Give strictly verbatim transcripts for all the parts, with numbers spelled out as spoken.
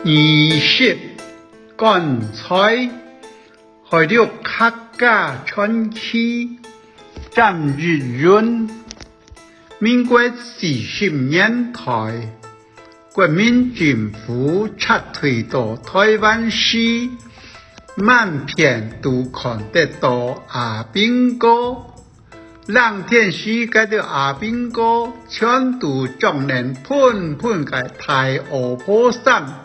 二十，棺材，海陸客家傳奇，詹益雲。民國四十年代，國民政府撤退到台灣時，滿片都看得到阿兵哥。 冷天時，該兜阿兵哥全都著等賁賁个大襖婆衫。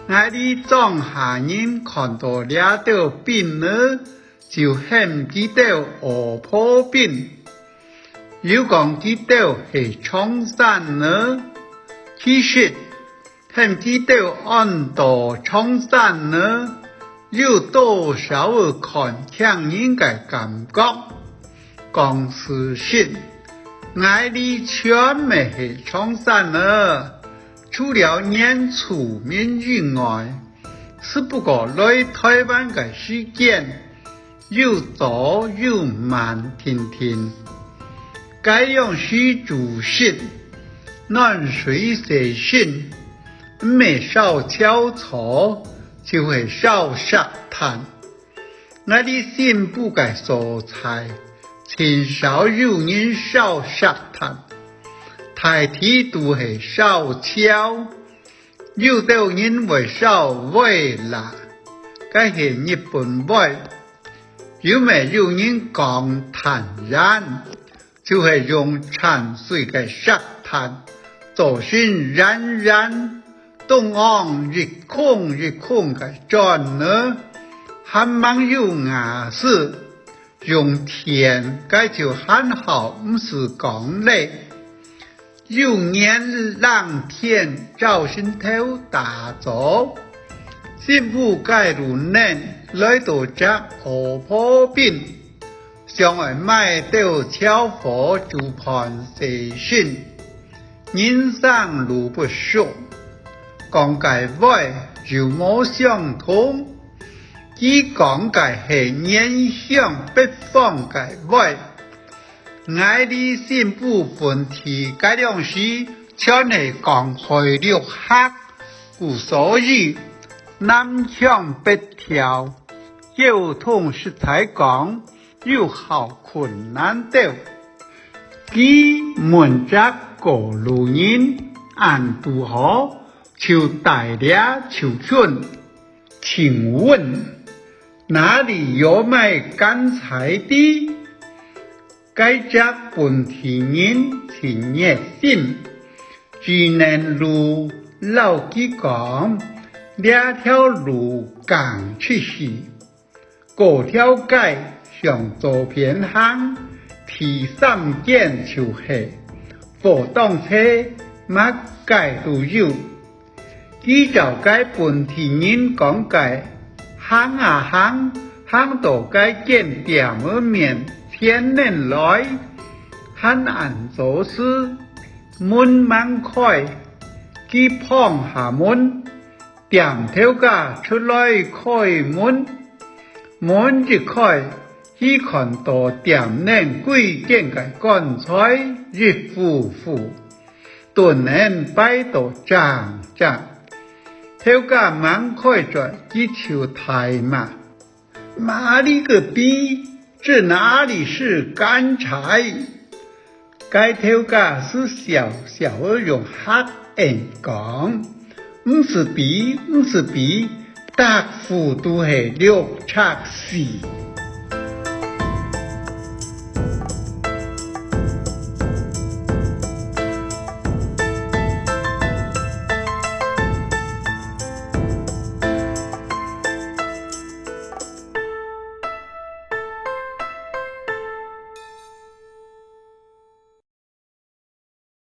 𠊎俚莊下人看到這兜兵仔，就喊佢兜襖婆兵。有講佢兜係長衫仔，其實 喊佢兜安到長衫仔，有多少看輕人个感覺。講事實，𠊎俚全乜係長衫仔，除了原住民以外，只不過來台灣个時間 又早又慢定定。該央時煮食，暖水洗身，毋係燒柴草，就係燒石炭。𠊎俚新埔个所在，盡少有人燒石炭，大體都係燒柴。 有兜人會燒灰啦，該係日本灰。又乜有人講炭燃，就係用泉水个石炭做成燃燃，中央一空一空个磚仔，還吂有瓦斯， 用電該就還好，毋使講咧。有年冷天朝晨頭打早，新埔街路頂來到隻襖婆兵，想愛買兜柴火煮飯洗身。 人生路不熟，講个話又無相同。佢講个係原鄉北方个話，𠊎俚新埔本地該央時全係講海陸客，故所以南腔北調，溝通實在講 有較困難兜。佢問隻過路人，恁堵好，就帶這就近：「請問哪裡有賣乾柴的？」該隻本地人盡熱心，指等路摎佢講：「這條路行出去， 過條街向左片行，第三間就係，貨當齊，麼个都有。」佢照該本地人講个，行啊行，行到該間店仔面前等來，還恁早時，門吂開，佢碰下門， 店頭家出來開門，門一開，佢看到店頂歸間个棺材一副副，頓等擺到正正。頭家吂開嘴，佢就大罵：「哪裡个比，這哪裡是乾柴？」該頭家斯笑笑仔用客話講：「毋使比，毋使比，逐副都係六尺四。」